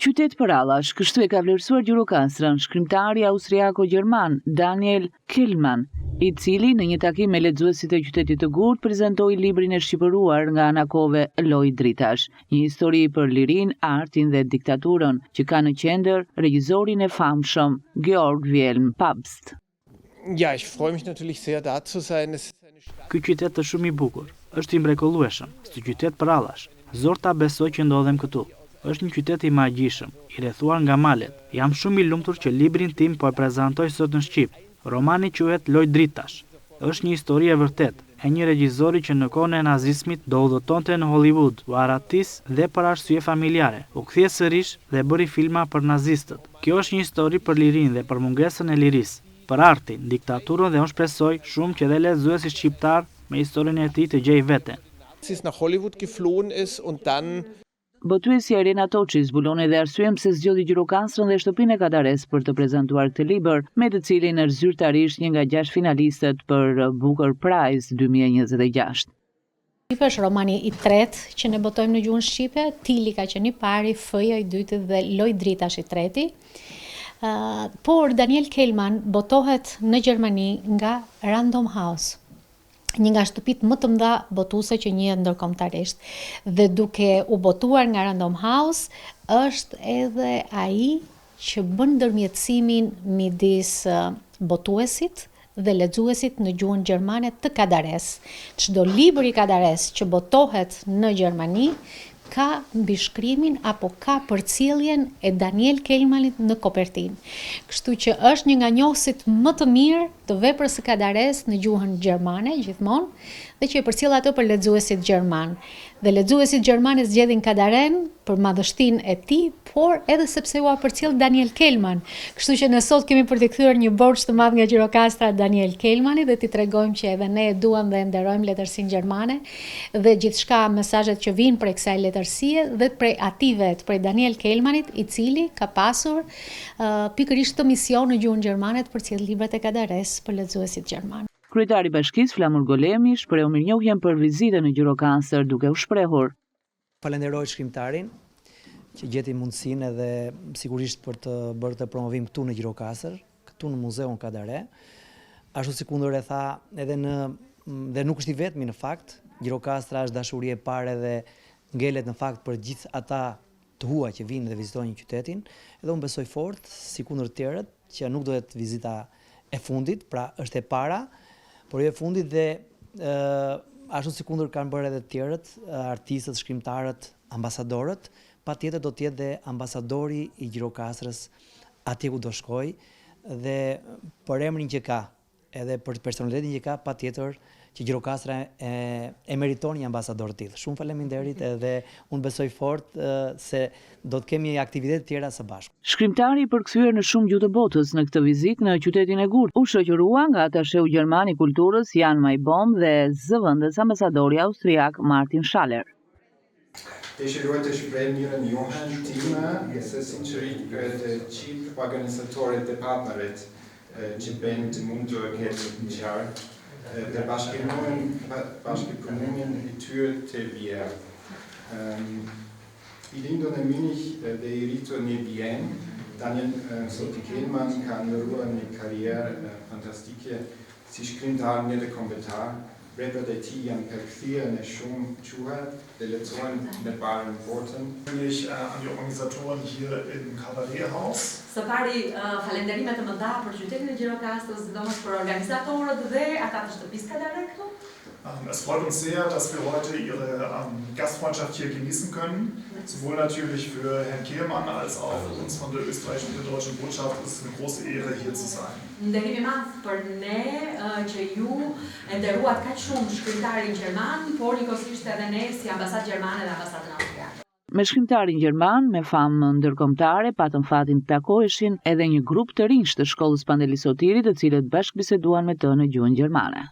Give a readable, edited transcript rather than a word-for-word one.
Qytet përrallash, kështu e ka vlerësuar Gjirokastrën shkrimtari austriako-gjerman Daniel Kehlmann, i cili në një takim me lexuesit e qytetit të gurtë prezantoi librin e shqipëruar nga Ana Kove Lojë dritash, një histori për lirinë, artin dhe diktaturën, që ka në qendër regjisorin e famshëm Georg Wilhelm Pabst. Ja, ich freue mich natürlich sehr da zu sein. Es ist eine Stadt. Ky qytet është shumë i bukur. Është i mrekullueshëm, si qytet përrallash. Zor ta besoj që ndodhem këtu. Është një qytet i magjishëm, i rrethuar nga malet. Jam shumë i lumtur që librin tim po e prezantoj sot në shqip. Romani quhet Lojë dritash. Është një histori e vërtetë, e një regjizori që në kohën e nazizmit do udhëtonte në Hollywood, u arratis dhe për arsye familjare, u kthye sërish dhe bëri filma për nazistët. Kjo është një histori për lirinë dhe për mungesën e lirisë, për artin, diktaturën dhe unë shpresoj shumë që dhe lexuesi shqiptar me historinë e tij të gjejë veten. Nazis nach Hollywood geflohen ist und dann. Botuesja Irena Toçi zbulon edhe arsyen pse zgjodhi Gjirokastrën dhe Shtëpinë e Kadaresë për të prezantuar këtë libër, me të cilin është zyrtarisht një nga gjashtë finalistët për Booker Prize 2026. Është romani i tretë që ne botojmë në gjuhën shqipe, Tili ka qenë i pari, F-ja i dyti dhe Lojë dritash i treti. Por Daniel Kehlmann botohet në Gjermani nga Random House, një nga shtëpitë më të mëdha botuese që njihet ndërkombëtarisht. Dhe duke u botuar nga Random House është edhe ai që bën ndërmjetësimin midis botuesit dhe lexuesit në gjuhën gjermane të Kadaresë. Çdo libër i Kadaresë që botohet në Gjermani ka mbishkrimin apo ka përcjelljen e Daniel Kehlmannit në kopertinë. Kështu që është një nga njohësit më të mirë të veprës së Kadaresë në gjuhën gjermane gjithmonë dhe që e përcjell atë për lexuesit gjermanë. Dhe lexuesit gjermanë e zgjedhin Kadarenë për madhështinë e tij, por edhe sepse ua përcjell Daniel Kehlmann. Kështu që ne sot kemi për t'i kthyer një borxh të madh nga Gjirokastra Daniel Kehlmannit dhe t'i tregojmë që edhe ne e duam dhe e nderojmë letërsinë gjermane dhe gjithçka mesazhet që vijnë prej kësaj letërsie dhe prej atij vetë, prej Daniel Kehlmannit, i cili ka pasur pikërisht këtë mision në gjuhën gjermane të përcjellë librat e Kadaresë për lexuesit gjermanë. Kryetari i Bashkisë, Flamur Golemi, shprehu mirënjohjen për vizitën në Gjirokastër, duke u shprehur. Falenderoj shkrimtarin që gjeti mundësinë edhe sigurisht për të bërë këtë promovim këtu në Gjirokastër, këtu në Muzeun Kadare. Ashtu sikundër e tha edhe në dhe nuk është i vetmi në fakt, Gjirokastra është dashuri e parë edhe ngelet në fakt për gjithë ata të huaj që vijnë dhe vizitojnë qytetin, edhe unë besoj fort, sikundër të tjerët, që nuk do jetë vizita e fundit, pra është e para, por jo e fundit dhe ashtu sikundër kanë bërë edhe të tjerët, artistët, shkrimtarët, ambasadorët, patjetër do të jetë dhe ambasadori i Gjirokastrës atje ku do shkojë dhe për emrin që ka, Edhe për personalitetin që ka, patjetër që Gjirokastra e, e meriton një ambasador të tillë. Shumë faleminderit edhe unë besoj fort se do të kemi aktivitete të tjera së bashku. Shkrimtari i përkthyer në shumë gjuhë të botës në këtë vizitë në qytetin e gurtë, u shoqërua nga atasheu gjerman i kulturës Jan Maibom dhe zëvendës ambasadori austriak Martin Schaller. Dëshiroj të shpreh mirënjohjen time së sinqeritë për të gjithë organizatorët dhe partnerët që bëjnë të mundur këtë ngjarje dhe bashkëpunimin e tyre të vyer. I lindur në Mynih dhe i rritur në Vjenë, Daniel zoti Kehlmann ka ndërruar një karrierë fantastike si shkrimtar ndërkombëtar, Veprat e tij janë përkthyer në shumë gjuhë dhe lexohen në mbarë botën. Natürlich an die Organisatoren hier im Kabarehaus. Së pari, falenderime të mëdha për qytetin e Gjirokastrës, sidomos për organizatorët dhe ata të shtëpisë Kadare këtu. Es freut uns sehr, dass wir heute Ihre Gastfreundschaft hier genießen können. Sowohl natürlich für Herrn Kehlmann als auch für uns von der österreichischen und der deutschen Botschaft ist es eine große Ehre, hier zu sein. Nderim i madh për ne që ju e nderuat kaq shumë shkrimtarin gjerman, por njëkohësisht edhe ne si ambasadë gjermane dhe ambasadën austriake. Me shkrimtarin gjerman me famë ndërkombëtare patën fatin të takoheshin edhe një grup të rinjsh të shkollës Pandeli Sotiri, të cilët bashkëbiseduan me të në gjuhën gjermane.